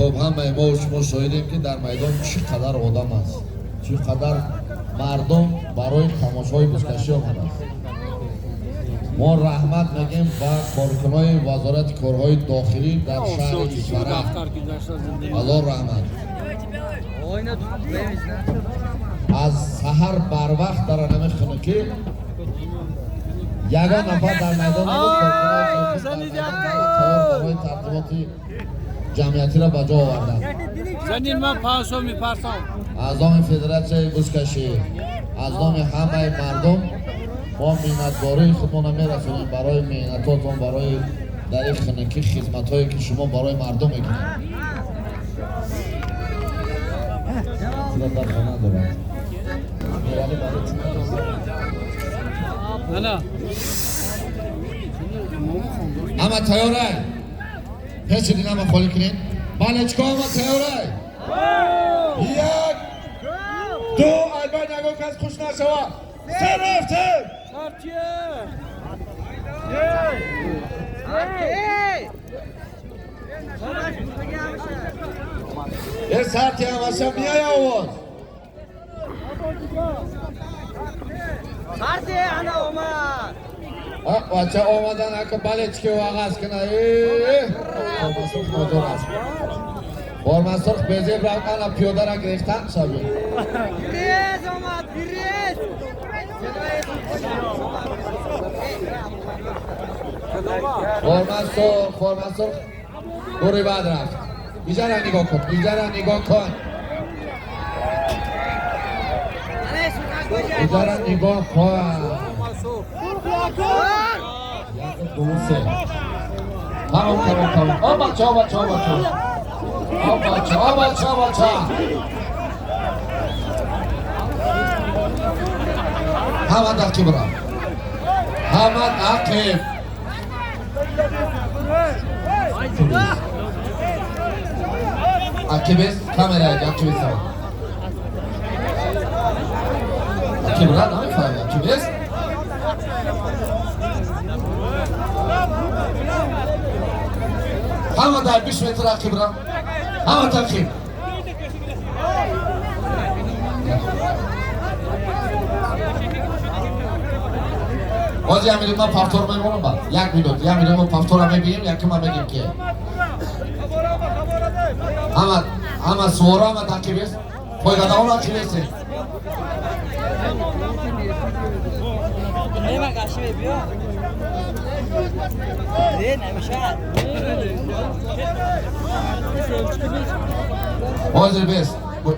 Хуб, ҳамаи мо шумо шоҳидем, ки дар майдон чӣ қадар одам аст, чӣ қадар мардум барои тамошои бузкашӣ омадааст. Мо раҳмат мегем ба коркунои Вазорати корҳои дохилӣ дар шаҳри Исфара. Аллоҳ раҳмат. Аз саҳар барвақт дар анами хунукӣ ягон нафар дар майдон набуд. Коркунои барои тартиботи ҷамъиятиро ба ҷо оварданд. Занин ман 500 мепарсам. Аз номи Федератсияи бузкашӣ, аз номи ҳамаи мардум мо миннатдории худмонро мерасонем барои меҳнатотон, барои дар ин хунукӣ хизматҳое, ки шумо барои мардум мекунед. Дар хона дорад. Ана. Ҳама тайёрай? Пеши динама холӣ кунед. Балечко, ҳама тайёрай? Як, ду, албат ягон кас хуш нашавад. Се, рафтем! Сартия. Е, сарти ҳамаша меоя овоз. Сарти ана омад. Бача омадан, ака балечки вағаз кина. Форма сурх нодор аст. Форма сурх безеб рафт, ана пиёдара гирифтан шаби. Пирез омад, пирез. Форма сурх, форма сурх дури баъд рафт. Иҷара нигоҳ кун, иҷара нигоҳ кун. Иҷара нигоҳ кун. Як, ду, се. Тамом, тамом, тамом. О, бача, о, бача, о, бача. О, бача, о, бача, о, бача. Ҳама ақиб рафт. Ҳама ақиб. Ақибес, камера ақибес. Ақиб ра намефаҳми ақибес. Ҳама дар 20 метр ақиб ра. Ҳама тақиб. Ҳозир як минут ман повтор мемонам ба. Як минут, як минут мо повтора мебинем, якума мегим ки. Ҳама, ҳама суворо, ҳама тақибест. Пойгадаон ақибесед. Нема гаши биё. Не, намешад. Ҳозир бес.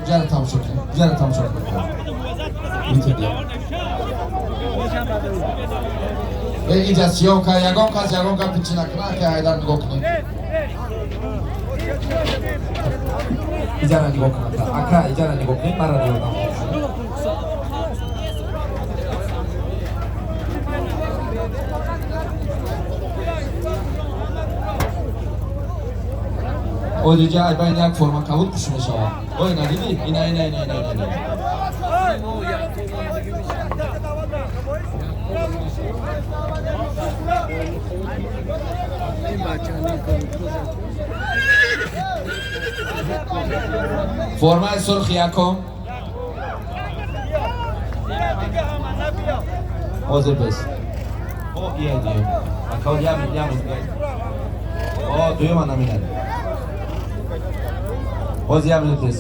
Ҷара тамошо кунед. Ҷара тамошо кунед. Битед. Инҷа съёмка, ягон кас ягон гап пичи накунад, ки Ҳайдар нигоҳ кунед. Иҷара нигоҳ кунад. Ака, иҷара нигоҳ кунед, мара ёрдам. Оҷиҷа айбайн як форма кабуд пуш мешавад. Ой, надидӣ? Ина, ина, ина, ина, ина. Формаи сурх якум. Ҳозир бес. О, ия дуюм. Ака, ям, ям. О, дуюма наминад. Ҳозир як минут бес.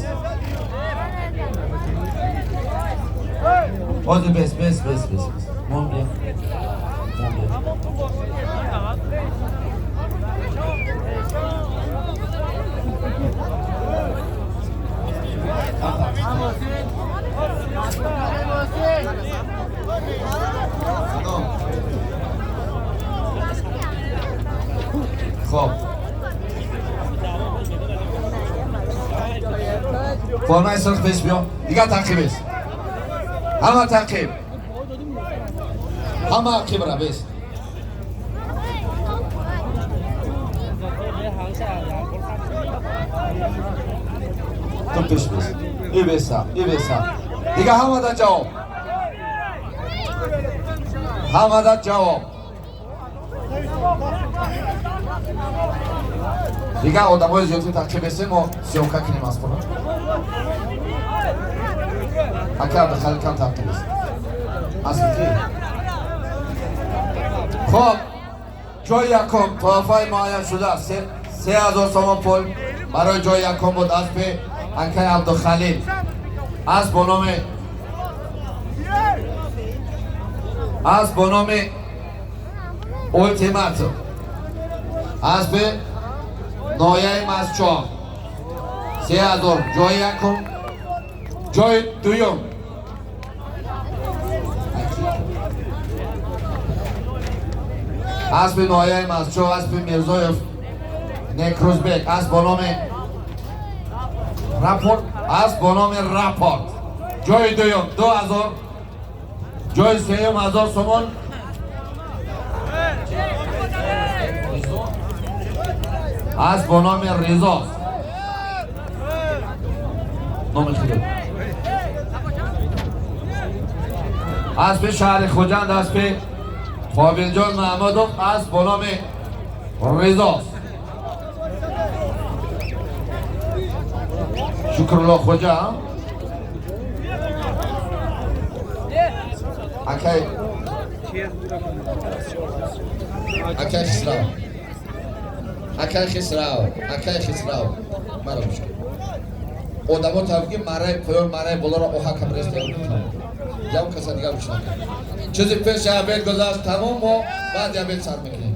Ҳозир бес, бес, бес, бес. Мон бия. Мон бия. Хоб. Формаи сурх пеш биё. Дигар тақибест. Ҳама тақиб. Ҳама ақиб ра бес. Ту пеш бес. И беса, и беса. Дигар ҳама да ҷавоб. Ҳама да ҷавоб. Дигар одамои зиёдӣ тақиб ҳестем, мо съёмка кунем аз хона. Ака Абдухалил кам тақиб аст. Аспи ки? Хоб, ҷои якум туҳфаи муайян шуда 3000 сомон пул барои ҷои якум буд аспи акаи Абдухалил. Асп бо номи Ултиматум. Аспи ноҳияи Мастчоҳ 3000 ҷои якум. Ҷои дуюм аспи ноҳияи Мастчоҳ, аспи Мирзоев Некрӯзбек, асп бо номи Рапорт, асп бо номи Рапорт. Ҷои дуюм 2000, ҷои сеюм 1000 сомон. Асп бо номи Ризо. Номи худо. Аспи шаҳри Хуҷанд, аспи Қобилҷон Маҳмудов, асп бо номи Ризо. Шукрулло Хоҷа. Акай Акай Хисрав. Акай Хисрав, Акай Хисрав. Маро гӯш кун. Одамо тавги мараи поён, мараи болоро оҳа кабрест. Ям каса дигар гӯш накун. Чизи пеши обед гузашт, тамом, мо баъди обед сар мекунем.